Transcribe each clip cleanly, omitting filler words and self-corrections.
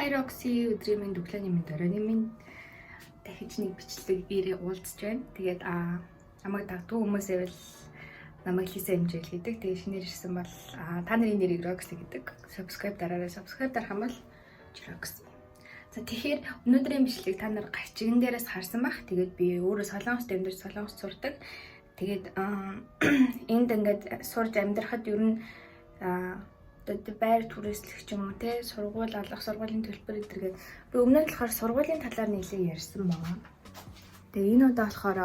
Hi Roxy, өдрийн мэнд, өглөөний мэнд, оройн мэнд. Дахиж нэг бичлэг ирээ уулзж байна. Тэгээд намайг дагдаг хүмүүс байвал намайг Лиса Эмжэл гэдэг. Тэгээд шинээр ирсэн бол та нарын нэрийг Roxy гэдэг. Subscribe дараарай. Subscribe дарах юм бол Roxy. За, тэгэхээр өнөөдрийн бичлэг та нар гарчиган дээрээс харсан бах. Тэгээд би өөрөө Солонгост амьдарч, Солонгост сурдаг. Тэгээд энд ингээд сурж амьдрахад ер нь одоо байр түрээслэх ч юм уу те, сургууль алах, сургуулийн төлбөр гэдэргээд би өмнө нь болохоор сургуулийн талаар нэлээд ярьсан байгаа. Тэгээ энэ удаа болохоор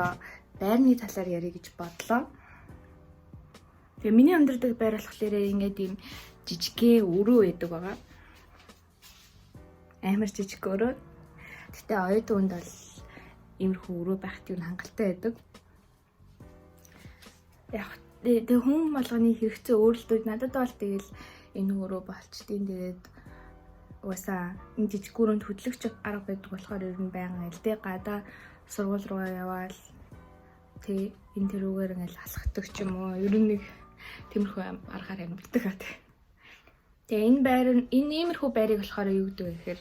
байрны талаар ярих гэж бодлоо. Тэгээ миний амьдардаг байр болохоор ингээд ийм жижигхэн өрөө байдаг байгаа. Амар жижиг өрөө. Гэтэ оюутан хүнд бол иймэрхүү өрөө байхад юу хангалттай байдаг. Яг тэгээ хүн болгоны хэрэгцээ өөрлөлтүүд, надад бол тэгэл энэ өрөө болчдیں۔ Тэгээд угаасаа энэ жижиг өрөөнд хөдлөгч арга байдаг болохоор ер нь байнга л тэг гадаа сургууль руугаа яваал тэг энэ тэрүүгээр ингээл алхдаг ч юм уу. Ер нь нэг тиймэрхүү аргаар амьдардаг ха тэг. Тэгээ энэ байр нь энэ иймэрхүү байрыг болохоор юу гэдэг вэ гэхээр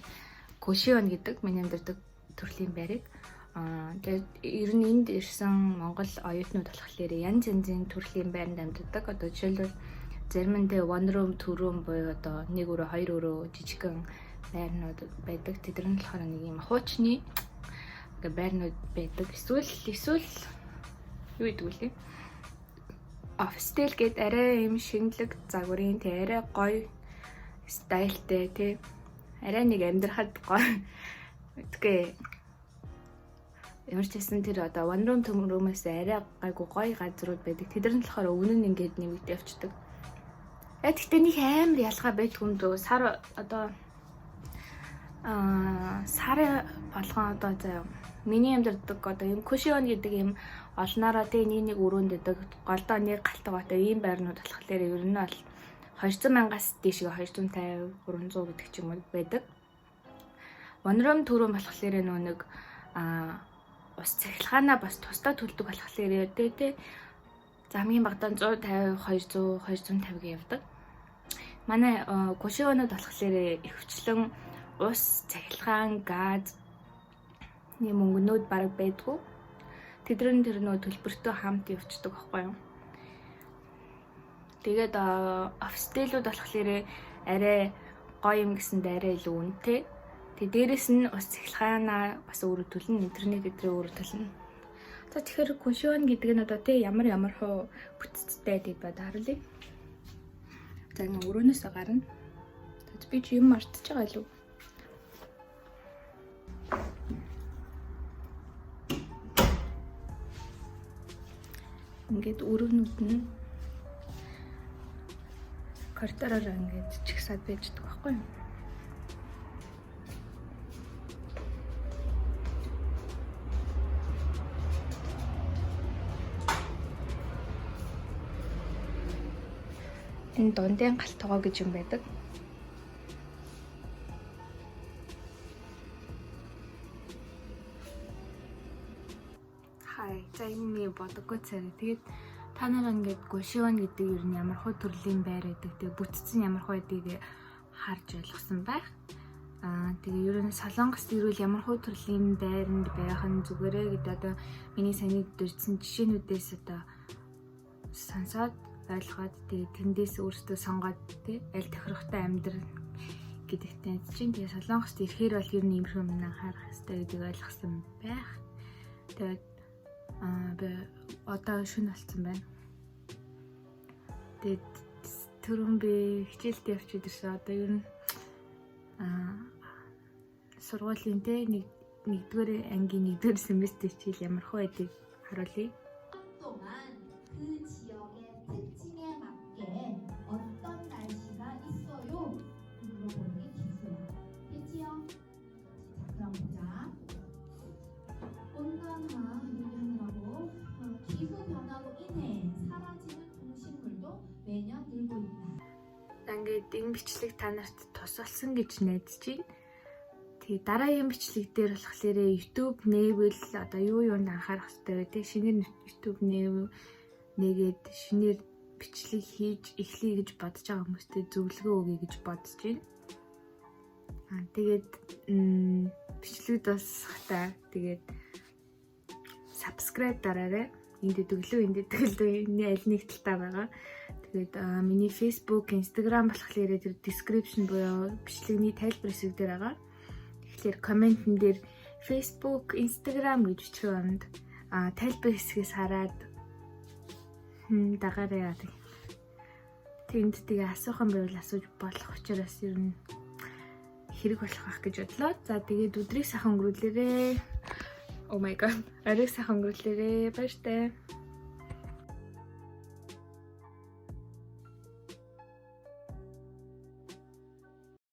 гошион гэдэг миний амьдардаг төрлийн байрыг. Тэгээд ер нь энд ирсэн Монгол оюутнууд болохоор янз янзын төрлийн байранд амьдардаг. Одоо жишээлбэл зарим нь тэ one room, two room буюу одоо нэг өрөө, хоёр өрөө жижигхэн байрнууд байдаг. Тэд нар нь болохоор нэг юм хуучны ингээ байрнууд байдаг. Эсвэл юу гэдэг вэ? Officetel гээд арай юм шинэлэг загварын тэ арай гоё стайлтай тэ арай нэг амьдрахад гоё. Тэгээ ямар ч байсан тэр одоо one room, two room-аас арай гайгүй гоё газрууд байдаг. Тэд нар нь болохоор өвнө нь ингээд нэмэгдээ явцдаг. Гэхдээ нэг амар ялгаа байдгүй юм дөө. Сар одоо сар болгон одоо заяа миний амьдардаг одоо юм Кушион гэдэг юм олноороо тэ нэг нэг өрөөнд байдаг, голдоо нэг галтгоотой ийм байрнууд болохоор ер нь бол 200 мянгаас дээшгээ 250, 300 гэдэг ч юм уу байдаг. One room, two room болохоор нөө нэг ус цахилгаанаа бас тусдаа төлдөг болохоор тэ замын багтаа 150, 200, 250 гэ явдаг. Манай гошионод болохоор ихэвчлэн ус, цахилгаан, газ мөнгнүүд бараг байдгүй. Тэдний тэр нөө төлбөртөө хамт явцдаг байхгүй юу? Тэгээд офстелүүд болохоор арай гоё юм гэсэнд арай илүү үнэтэй. Тэгээ дээрэс нь ус цахилгаанаа бас өөрөө төлнө, интернет өдрөө өөрөө төлнө. За, тэгэхээр гошион гэдэг нь одоо тий ямар ямар хуу бүтцтэй гэдэг ба харуулъя. За, ингэ өрөөнөөсөө гарна. Би чи юм мартчих байгаа илүү. Ингээд өрөөнүүд нь коридороор ингээд чигсаад байждаг байхгүй юу? Энэ дундын гал тогоо гэж юм байдаг. Хай, за энэ миний бодоггүй царай. Тэгээд та нар ингээд гошион гэдэг ер нь ямар хуу төрлийн байр байдаг, тэгээ бүтцэн ямар хуу байдгийг харж ойлгосон байх. Тэгээ ер нь Солонгост ирвэл ямар хуу төрлийн байранд байх нь зүгээрээ гэдэг одоо миний саяны дурдсан жишээнүүдээс одоо сонсоод ойлгоод тэгээ тэндээс өөрсдөө сонгоод тий аль тохирохтой амьдр гэдэгтэй чинь тэгээ Солонгост ирэхээр бол ер нь иймэрхүү юм анхаарах хэрэгтэй гэдгийг ойлгосон байх. Тэгээд би одоо шөнө болсон байна. Тэгээд түрүүн би хичээлд явчих ирсэн. Одоо ер нь сургуулийн те нэгдүгээр ангийн нэгдүгээр семестр хичээл ямар хөө байдгийг харуулъя. 동안 그 지역의 특징에 맞게 어떤 날씨가 있어요? 물어보는 게 기후야. 됐지요? 자, 그럼 보자. 온난화 얘기하느라고 기후 변화로 인해 사라지는 동식물도 매년 늘고 있다. Ингээд энэ бичлэг та нарт тус болсон гэж найдаж байна. Тэгээ дараагийн бичлэг дээр болохоор YouTube нээвэл одоо юу юунд анхаарах хэрэгтэй вэ? Тэг шинээр YouTube нээгээд шинээр бичлэг хийж эхлэе гэж бодож байгаа хүмүүстээ зөвлөгөө өгье гэж бодож байна. Тэгээд бичлэг дуусгахдаа тэгээд subscribe дараарай. Энд дэглүү, энд дэглүү, энэний аль нэг талтаа байгаа. Тэгээд миний Facebook, Instagram болохоор тэр description буюу бичлэгний тайлбар хэсэг дээр байгаа. Тэгэхээр comment эн дээр Facebook, Instagram гэж бичих юмд тайлбар хэсгээс хараад дагаарай. Тэнд тэгээ асуух юм байвал асууж болох учраас ер нь хэрэг болох байх гэж бодлоо. За, тэгээд өдрийг сайхан өнгөрүүлээрэй. Oh my God. Оройг сайхан өнгөрүүлээрэй. Баяртай.